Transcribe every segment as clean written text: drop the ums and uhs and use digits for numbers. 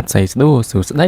បាទស្រីស្ដួសួស្ត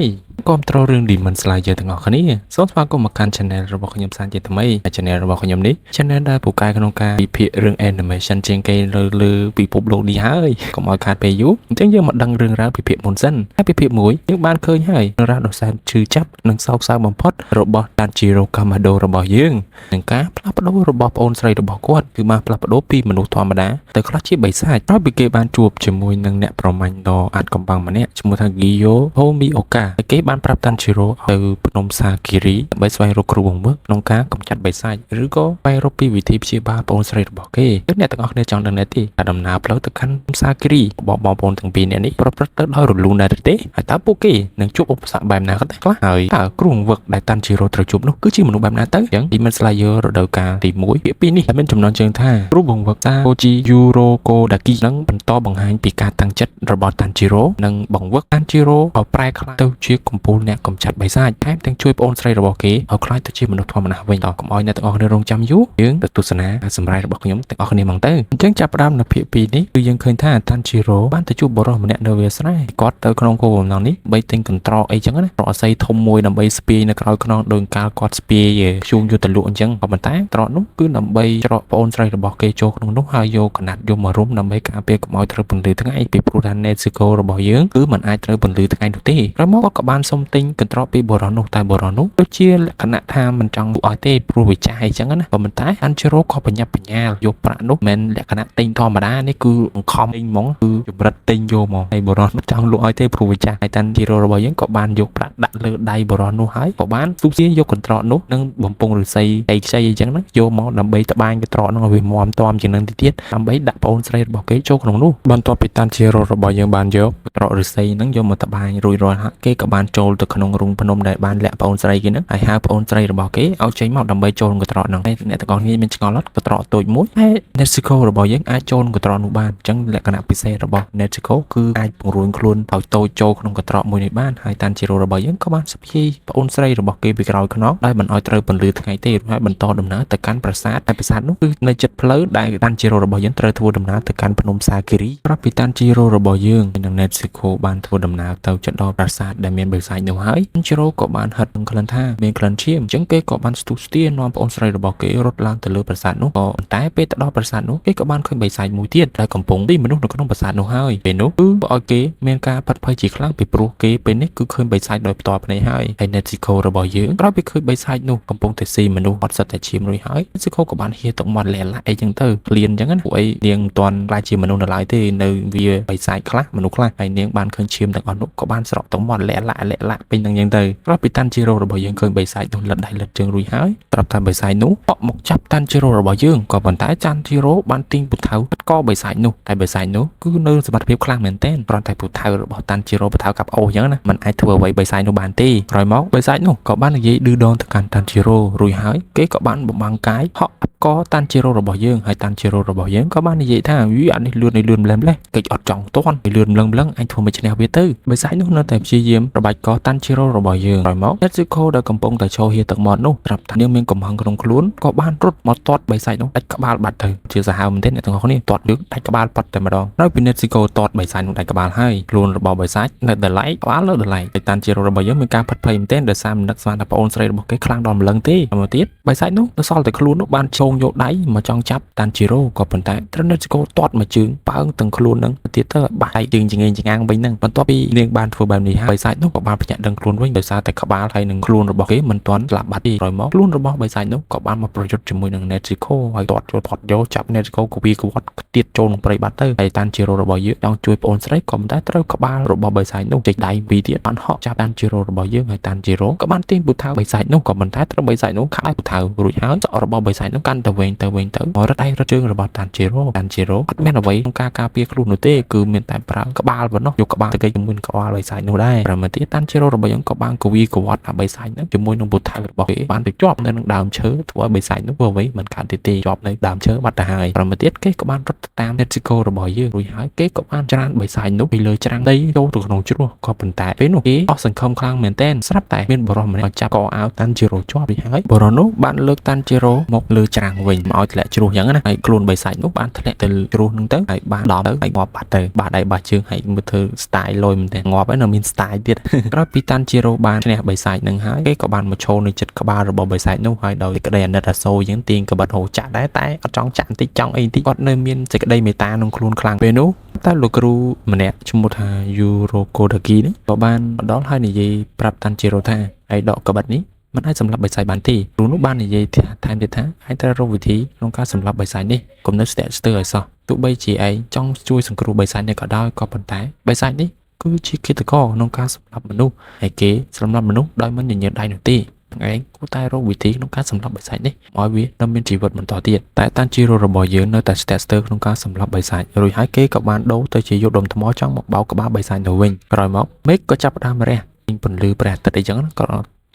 ីគាំទ្ររឿង Demon Slayer ទាំងអស់គ្នាសូមស្វាគមន៍មកកាន់ Channel របស់ខ្ញុំសានជាថ្មីហើយ Channel របស់ខ្ញុំនេះ Channel ដែលពូកែក្នុងការវិភាគរឿង Animation ជាងគេលើលើពិភពលោកនេះហើយកុំឲ្យខាតពេលយូរអញ្ចឹងយើងមកដឹងរឿងរ៉ាវពិភាកមុនសិនហើយពិភាកមួយយើងបានឃើញហើយរឿងរ៉ាវដ៏សែនឈឺចាប់និងសោកសៅបំផុតរបស់ Tanjiro Kamado របស់យើងនឹងការផ្លាស់ប្ដូររបស់ប្អូនស្រីរបស់គាត់គឺបានផ្លាស់ប្ដូរពីមនុស្សធម្មតាទៅខ្លះជាបិសាចក្រោយពីគេបានជួបជាមួយនឹងអ្នកប្រមាញ់ដ៏អាចកំបាំងម្នាក់ឈ្មោះថា Giyo Homioka ហើយគេបានប្រាប់ Tanjiro ទៅភ្នំសាគិរីដើម្បីស្វែងរកគ្រូបង្វឹកក្នុងការកម្ចាត់បិសាចឬក៏ស្វែងរកពីវិធីព្យាបាលប្អូនស្រីរបស់គេទើបអ្នកទាំងអស់គ្នាចង់ដឹងដែរទេថាដំណើរផ្លូវទៅកាន់ភ្នំសាគិរីរបស់បងប្អូនទាំងពីរនាក់នេះប្រព្រឹត្តទៅដោយរលូនដែរឬទេហើយតើពួកគេនឹងជួបឧបសគ្គបែបណាខ្លះហើយតើគ្រូបង្វឹកដែល Tanjiro ត្រូវជួបនោះគឺជាមនុស្សបែបណាទៅអញ្ចឹង Demon Slayer រដូវកាលទី1ភាគ2នេះដែលមានចំណងជើងថាគ្រូបង្វឹក Sakonji Urokodaki នឹងបន្តបង្ហាញពីការតាំងចិត្តរបស់ Tanjiro និងបង្វឹក Tanjiro ឲ្យប្រែក្លាយទៅជាកំពូលអ្នកកម្ចាត់បិសាចថែមទាំងជួយប្អូនស្រីរបស់គេឲ្យក្លាយទៅជាមនុស្សធម្មតាវិញតោះកុំឲ្យអ្នកទាំងអស់គ្នារងចាំយូរយើងទៅទស្សនាការសម្រាយរបស់ខ្ញុំទាំងអស់គ្នាហ្មងទៅអញ្ចឹងចាប់ផ្ដើមនៅភាគ2នេះគឺយើងឃើញថា Tanjiro បានទៅជួបបុរសម្នាក់នៅវាលស្រែគាត់ទៅក្នុងគោលបំណងនេះបីទិញកន្ត្រកអីចឹងណាត្រកអស័យធំមួយដើម្បីស្ពាយនៅក្រោយខ្នងដោយកាលគាត់ស្ពាយធ្យូងយកទៅលក់អញ្ចឹងក៏ប៉ុន្តែត្រកនោះគឺដើម្បីច្រកប្អូនស្រីរបស់គេចូលក្នុងនោះហើយយកកណាត់យកមករុំដើម្បីការពារកុំឲ្យត្រូវពន្លឺថ្ងៃពីព្រោះថា Nezuko របស់យើងគឺមិនអាចត្រូវពន្លឺថ្ងៃនោះទេក្រោយមកគាត់ក៏បានសុំទិញកន្ត្រកពីបុរសនោះតែបុរសនោះដូចជាលក្ខណៈថាមិនចង់លក់ឲ្យទេព្រោះវាចាស់អីចឹងណាក៏ប៉ុន្តែ Tanjiro ក៏បញ្ញាប់បញ្ញាលយកប្រាក់នោះមិនមែនលក្ខណៈទិញធម្មតានេះគឺបង្ខំទិញហ្មងគឺចម្រិតទិញយកហ្មងហើយបុរសនោះចង់លក់ឲ្យទេព្រោះវាចាស់ហើយ Tanjiro របស់យើងក៏បានយកប្រាក់ដាក់លើដៃបុរសនោះហើយក៏បានស៊ូស៊ីយកកន្ត្រកនោះនិងបំពង់ឫស្សីខ្ចីខ្ចីអីចឹងណាយកមកដើម្បីត្បាញកន្ត្រកនោះឲ្យវាមាំទាំជាងនឹងទៅទៀតដើម្បីដាក់ប្អូនស្រីរបស់គេចូលក្នុងនោះបន្ទាប់ពី Tanjiro របស់យើងបានយកកន្ត្រកឫស្សីហ្នឹងយកមកត្បាញរួចរាល់ហើយគេក៏បានចូលទៅក្នុងរូងភ្នំដែលបានលាក់ប្អូនស្រីគេហ្នឹងហើយហៅប្អូនស្រីរបស់គេឲ្យចេញមកដើម្បីចូលក្នុងកន្ត្រកហ្នឹងហើយអ្នកទាំងអស់គ្នាមានឆ្ងល់អត់កន្ត្រកតូចមួយហើយ Nezuko របស់យើងអាចចូលក្នុងកន្ត្រកនោះបានអញ្ចឹងលក្ខណៈពិសេសរបស់ Nezuko គឺអាចពង្រួញខ្លួនឲ្យតូចចូលក្នុងកន្ត្រកមួយនេះបានហើយ Tanjiro របស់យើងក៏បានស្ពាយប្អូនស្រីរបស់គេពីក្រោយខ្នងដោយមិនឲ្យត្រូវពន្លឺថ្ងៃទេហើយបន្តដំណើរទៅកាន់ប្រាសាទតែប្រាសាទនោះគឺនៅជិតផ្លូវដែល Tanjiro របស់យើងត្រូវធ្វើដំណើរទៅកាន់ភ្នំសាគិរីប្រាប់ពី Tanjiro របស់យើងនិង Nezuko បានធ្វើដំណើរទៅជិតដល់ប្រាសាទដែលមានបិសាចនោះហើយ Tanjiro ក៏បានហិតនឹងក្លិនថាមានក្លិនឈាមអញ្ចឹងគេក៏បានស្ទុះស្ទានាំប្អូនស្រីរបស់គេរត់ឡើងទៅលើប្រាសាទនោះក៏ប៉ុន្តែពេលទៅដល់ប្រាសាទនោះគេក៏បានឃើញបិសាចមួយទៀតដែលកំពុងទីមនុស្សនៅក្នុងប្រាសាទនោះហើយពេលនោះគឺឲ្យគេមានការផិតភ័យជាខ្លាំងពីព្រោះគេពេលនេះគឺឃើញបិសាចដោយផ្ទាល់ភ្នែកហើយហើយ Nezuko របស់យើងក្រោយពីឃើញបិសាចនោះកំពុងតែស៊ីមនុស្សអត់សិតតែឈាមរួចហើយ Nezuko ក៏បានហៀទឹកមាត់លែឡាក់អីចឹងទៅឃ្លានចឹងណាពួកអីនាងមិនទាន់ក្លាយជាមនុស្សនៅឡើយទេនៅវាបិសាចខ្លះមនុស្សខ្លះហើយនាងបានឃើញឈាមទាំងអស់នោះក៏បានស្រក់ទឹកមាត់លែឡាក់លែឡាក់ពេញនឹងចឹងទៅក្រោយពី Tanjiro របស់យើងឃើញបិសាចនោះលិតដៃលិតជើងរួចហើយត្រាប់តែបិសាចនោះបក់មកចាប់ Tanjiro របស់យើងក៏ប៉ុន្តែ Tanjiro បានទាញពូថៅកាត់កបិសាចនោះតែបិសាចនោះគឺនៅសមត្ថភាពខ្លាំងមែនទែនគ្រាន់តែពូថៅរបស់ Tanjiro ពូថៅកាប់អូសចឹងណាมันអាចធ្វើអ្វីបិសាចនោះបានទេក្រោយមកបិសាចនោះក៏បាននិយាយឌឺដងទៅកាន់ Tanjiro រួចហើយគេក៏បានបំបាំងកាយហក់ក Tanjiro របស់យើងហើយ Tanjiro របស់យើងក៏បាននិយាយថាវីអានេះលឿននេះលឿនម្ល៉េះម្លេះកិច្ចអត់ចង់តន់លឿនម្លឹងម្លឹងអញធ្វើមិនឈ្នះវាទៅបិសាចនោះនៅតែព្យាយាមរបាច់ក Tanjiro របស់យើងក្រោយមក Nezuko ដែលកំពុងតែឈរហៀទឹកមាត់នោះប្រាប់ថានាងមានកំហឹងក្នុងខ្លួនក៏បានរត់មកទាត់បិសាចនោះដាច់ក្បាលបាត់ទៅជាសាហាវមែនទេអ្នកទាំងអស់គ្នាទាត់យើងដាច់ក្បាលប៉ាត់តែម្ដងក្រោយពី Nezuko ទាត់បិសាចនោះដាច់ក្បាលហើយខ្លួនរបស់បិសាចនៅតែឡែកក្បាលនៅតែឡែកតែ Tanjiro របស់យើងមានការផិតភ័យមែនទេដោយសារមិននឹកស្មានថាប្អូនស្រីរបស់គេខ្លាំងដល់ម្លឹងទេមកទៀតបិសាចនោះនៅសល់តែខ្លួននោះបានឈោងយកដៃមកចង់ចាប់ Tanjiro ក៏ប៉ុន្តែត្រូវ Nezuko ទាត់មួយជើងប៉ើងទាំងខ្លួននឹងទៅទៀតទៅបាក់ដៃជើងចងេងចងាងវិញហ្នឹងបន្ទាប់ពីនាងបានធ្វើបែបនេះហើយបិសាចនោះក៏បានភ្ញាក់ដឹងខ្លួនវិញដោយសារតែក្បាលហើយនឹងខ្លួនរបស់គេមិនទាន់ស្លាប់បាត់ទេក្រោយមកខ្លួនរបស់បិសាចនោះក៏បានមកប្រយុទ្ធជាមួយនឹង Nezuko ហើយទាត់ចូលផុតយកចាប់ Nezuko កវីកវត្តទៀតចូលក្នុងព្រៃបាត់ទៅហើយ Tanjiro របស់យើងចង់ជួយប្អូនស្រីក៏ប៉ុន្តែត្រូវក្បាលរបស់បិសាចនោះចេញដៃពីរទៀតបានហក់ចាប់ Tanjiro របស់យើងហើយ Tanjiro ក៏បានទាញពូថៅបិសាចនោះក៏ប៉ុន្តែត្រូវបិសាចនោះខាត់ពូថៅរួចហើយសក់របស់បិសាចនោះកាន់តែវែងទៅវែងទៅមករឹតដៃរឹតជើងរបស់ Tanjiro Tanjiro អត់មានអ្វីក្នុងការការពារខ្លួននោះទេគឺមានតែប្រើក្បាលប៉ុណ្ណោះយកក្បាលទៅគេជាមួយនឹងក្បាលបិសាចនោះដែរប្រមកទៀត Tanjiro របស់យើងក៏បានកវីកវត្តអាបិសាចនោះជាមួយនឹងពូថៅរបស់គេបានទៅជាប់នៅនឹងដើមឈើធ្វើឲ្យបិសាចនោះធ្វើអ្វីមិនកើតទេទេជាប់នៅដើមឈើបាត់ទៅហើយប្រមកទៀតគេក៏បានរត់ទៅតាម Nezuko របស់យើងរួចហើយគេក៏បានច្រានបិសាចនោះពីលើច្រាំងដីចូលទៅក្នុងជ្រោះក៏ប៉ុន្តែពេលនោះគេអស់សង្ឃឹមខ្លាំងមែនទែនស្រាប់តែមានបុរសម្នាក់មកចាប់កអាវ Tanjiro ជាប់រួចហើយបុរសនោះបានលើក Tanjiro មកលើច្រាំងវិញមកឲ្យធ្លាក់ជ្រោះអញ្ចឹងណាហើយខ្លួនបិសាចនោះបានធ្លាក់ទៅជ្រោះហ្នឹងទៅហើយបានដល់ទៅហើយងាប់បាត់ទៅបាត់ដៃបាត់ជើងហើយមើលធ្វើ ធ្វើ style លយមែនទេងាប់ហើយនៅមាន style ទៀត ក្រោយពីតាន់ជីរ៉ូបានឈ្នះបិសាចនឹងហើយគេក៏បានមកឈរនៅចិត្តក្បាលរបស់បិសាចនោះហើយដោយក្តីអាណិតអាសូរយ៉ាងទាញកបិតហូរចាក់ដែរតែអត់ចង់ចាក់បន្តិចចង់អីបន្តិចគាត់នៅមានសេចក្តីមេត្តាក្នុងខ្លួនខ្លាំងពេលនោះតែលោកគ្រូម្នាក់ឈ្មោះថាយូរ៉ូកូដាគីនេះក៏បានមកដល់ហើយនិយាយប្រាប់តាន់ជីរ៉ូថាឯងដកកបិតនេះមិនអាចសម្លាប់បិសាចបានទេគ្រូនោះបាននិយាយថែមទៀតថាឯងត្រូវរកវិធីក្នុងការសម្លាប់បិសាចនេះកុំនៅស្ទាក់ស្ទើរឲ្យសោះទោះបីជាឯងចង់ជួយសង្គ្រោះបិសាចនេះក៏ដោយក៏ប៉ុន្តែបិសាចនេះគឺជាឃាតករក្នុងការសម្លាប់មនុស្សហើយគេសម្លាប់មនុស្សដោយមិនញញើតដៃនោះទេឯងគួរតែរកវិធីក្នុងការសម្លាប់បិសាចនេះឲ្យវានៅមានជីវិតបន្តទៀតតែតាន់ជីរ៉ូរបស់យើងនៅតែស្ទាក់ស្ទើរក្នុងការសម្លាប់បិសាចរួចហើយគេក៏បានដូរទៅជាយកដុំថ្មចង់មកបោកក្បាលបិសាចទៅវិញក្រោយមកមេឃក៏ចាប់ផ្ដើមរះពន្លឺព្រះអាទិត្យអីចឹងក៏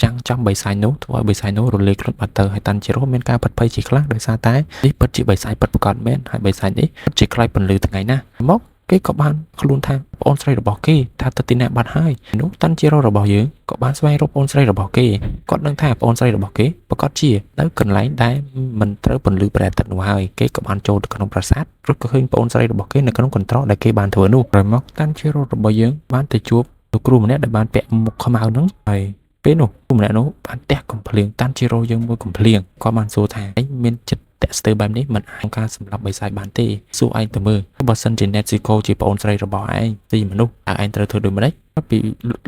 ចាំងចំបិសាចនោះធ្វើឲ្យបិសាចនោះរលាយខ្លួនបាត់ទៅហើយតាន់ជីរ៉ូមានការផិតភ័យជាខ្លះដោយសារតែនេះពិតជាបិសាចពិតប្រាកដមែនហើយបិសាចនេះពិតជាខ្លាចពន្លឺថ្ងៃណាស់មកគេក៏បានខ្លួនថាប្អូនស្រីរបស់គេថាទៅទីណាបាត់ហើយនោះតាន់ជីរ៉ូរបស់យើងក៏បានស្វែងរកប្អូនស្រីរបស់គេគាត់ដឹងថាប្អូនស្រីរបស់គេប្រាកដជានៅកន្លែងដែលមិនត្រូវពន្លឺព្រះអាទិត្យនោះហើយគេក៏បានចូលទៅក្នុងប្រាសាទព្រោះក៏ឃើញប្អូនស្រីរបស់គេនៅក្នុងកន្ត្រកដែលគេបានធ្វើនោះក្រោយមកតាន់ជីរ៉ូរបស់យើងបានទៅជួបលោកគ្រូម្នាក់ដែលបានពាក់មុខខ្មៅហ្នឹងហើយពេលនោះគ្រូម្នាក់នោះបានទះកំភ្លៀងតាន់ជីរ៉ូយើងមួយកំភ្លៀងគាត់បានសួរថាឯងមានចិត្តតាក់ស្ទើរបែបនេះមិនអាចការសម្លាប់បិសាចបានទេសួរឯងទៅមើលបើសិនជា Nezuko ជាប្អូនស្រីរបស់ឯងទីមនុស្សតើឯងត្រូវធ្វើដូចម្តេចពី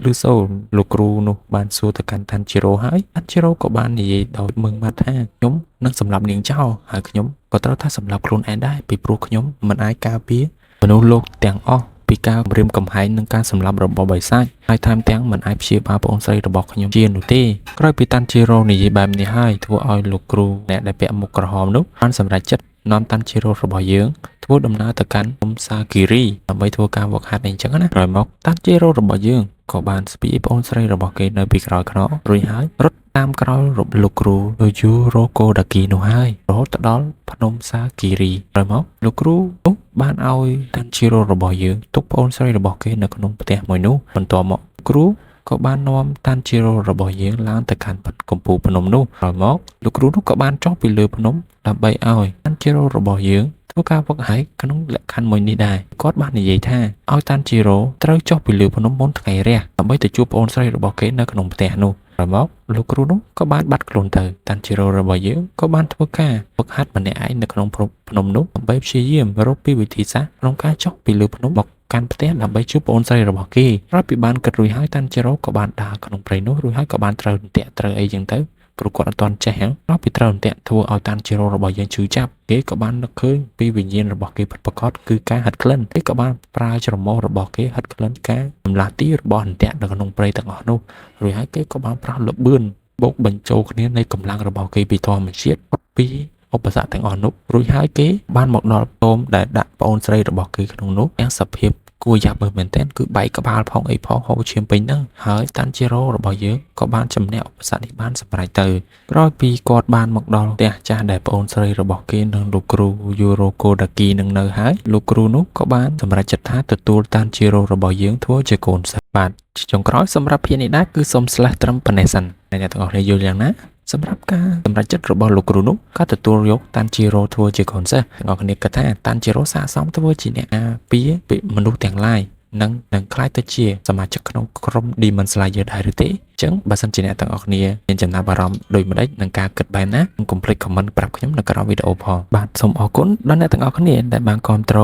លឺសូលោកគ្រូនោះបានសួរទៅកាន់តាន់ជីរ៉ូហើយតាន់ជីរ៉ូក៏បាននិយាយដោយមឹងម៉ាត់ថាខ្ញុំនឹងសម្លាប់នាងចោលហើយខ្ញុំក៏ត្រូវថាសម្លាប់ខ្លួនឯងដែរពីព្រោះខ្ញុំមិនអាចការពារមនុស្សលោកទាំងអស់ពីការគំរាមកំហែងនិងការសម្លាប់របស់បិសាចហើយថែមទាំងមិនអាចព្យាបាលប្អូនស្រីរបស់ខ្ញុំជានោះទេក្រោយពីតាន់ជីរ៉ូនិយាយបែបនេះហើយធ្វើឲ្យលោកគ្រូអ្នកដែលពាក់មុខក្រហមនោះបានសម្រេចចិត្តនាំតាន់ជីរ៉ូរបស់យើងធ្វើដំណើរទៅកាន់ភូមិសាគិរីដើម្បីធ្វើការវឹកហាត់អីចឹងណាក្រោយមកតាន់ជីរ៉ូរបស់យើងក៏បានស្ពាយប្អូនស្រីរបស់គេនៅពីក្រោយខ្នងរួចហើយរត់តាមក្រោយលោកគ្រូយូរ៉ូកូដាគីនោះហើយរហូតទៅដល់ភ្នំសាគិរីក្រោយមកលោកគ្រូនោះបានឲ្យតាន់ជីរ៉ូរបស់យើងទុកប្អូនស្រីរបស់គេនៅក្នុងផ្ទះមួយនោះបន្ទាប់មកគ្រូក៏បាននាំតាន់ជីរ៉ូរបស់យើងឡើងទៅកាន់កំពូលភ្នំនោះក្រោយមកលោកគ្រូនោះក៏បានចុះពីលើភ្នំដើម្បីឲ្យតាន់ជីរ៉ូរបស់យើងធ្វើការវឹកហាត់ក្នុងលក្ខខណ្ឌមួយនេះដែរគាត់បាននិយាយថាឲ្យតាន់ជីរ៉ូត្រូវចុះពីលើភ្នំមុនថ្ងៃរះដើម្បីទៅជួបប្អូនស្រីរបស់គេនៅក្នុងផ្ទះនោះក្រោយមកលោកគ្រូនោះក៏បានបាត់ខ្លួនទៅតាន់ជីរ៉ូរបស់យើងក៏បានធ្វើការវឹកហាត់ម្នាក់ឯងនៅក្នុងភ្នំនោះដើម្បីព្យាយាមរកពីវិធីសាស្ត្រក្នុងការចុះពីលើភ្នំមកកាន់ផ្ទះដើម្បីជួបប្អូនស្រីរបស់គេក្រោយពីបានគិតរួចហើយតាន់ជីរ៉ូក៏បានដើរក្នុងព្រៃនោះរួចហើយក៏បានត្រូវអន្ទាក់ត្រូវអីចឹងទៅព្រោះគាត់អត់ទាន់ចេះហ្នឹងក្រោយពីត្រូវអន្ទាក់ធ្វើឲ្យតាន់ជីរ៉ូរបស់យើងឈឺចាប់គេក៏បាននឹកឃើញពីវិញ្ញាណរបស់គេពិតប្រាកដគឺការហិតក្លិនគេក៏បានប្រើច្រមុះរបស់គេហិតក្លិនការចម្លាស់ទីរបស់អន្ទាក់នៅក្នុងព្រៃទាំងអស់នោះរួចហើយគេក៏បានប្រោះលបឿនបូកបញ្ចូលគ្នានៃកម្លាំងរបស់គេពីធម្មជាតិផុតពីឧបសគ្គទាំងអស់នោះរួចហើយគេបានមកដល់តោមដែលដាក់ប្អូនស្រីរបស់គេក្នុងនោះទាំងសភាពគួរយ៉ាប់មើលមែនទែនគឺបែកក្បាលផងអីផងហូរឈាមពេញហ្នឹងហើយតាន់ជីរ៉ូរបស់យើងក៏បានជំនះឧបសគ្គនេះបានសម្រេចទៅក្រោយពីគាត់បានមកដល់ផ្ទះចាស់ដែលប្អូនស្រីរបស់គេនិងលោកគ្រូយូរ៉ូកូដាគីនឹងនៅហើយលោកគ្រូនោះក៏បានសម្រេចចិត្តថាទទួលតាន់ជីរ៉ូរបស់យើងធ្វើជាកូនសិស្សបាទចុងក្រោយសម្រាប់ភាគនេះដែរគឺសូម slash ត្រឹមប៉ុណ្ណេះសិនអ្នកទាំងអស់គ្នាយល់យ៉ាងណាសម្រាប់ការសម្រេចចិត្តរបស់លោកគ្រូនោះក៏ទទួលយកតាន់ជីរ៉ូធ្វើជាកូនសិស្សទាំងអស់គ្នាគិតថាតាន់ជីរ៉ូស័ក្តិសមធ្វើជាអ្នកអាពារមនុស្សទាំងឡាយនឹងក្លាយទៅជាសមាជិកក្នុងក្រុម Demon Slayer ដែរឬទេអញ្ចឹងបើសិនជាអ្នកទាំងអស់គ្នាមានចំណាប់អារម្មណ៍ដូចម្ដេចនឹងការគិតបែបណាកុំភ្លេច comment ប្រាប់ខ្ញុំនៅក្រោមវីដេអូផងបាទសូមអរគុណដល់អ្នកទាំងអស់គ្នាដែលបានគាំទ្រ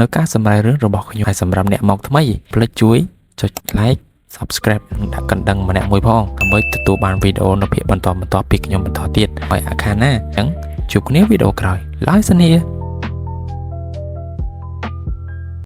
នៅការសម្រាយរឿងរបស់ខ្ញុំហើយសម្រាប់អ្នកមកថ្មីភ្លេចជួយចុច like subscribe និងដាក់កណ្ដឹងម្នាក់មួយផងដើម្បីទទួលបានវីដេអូនៅភាគបន្តបន្តពីខ្ញុំបន្តទៀតហើយអាខាណាអញ្ចឹងជួបគ្នាវីដេអូក្រោយឡើយសានី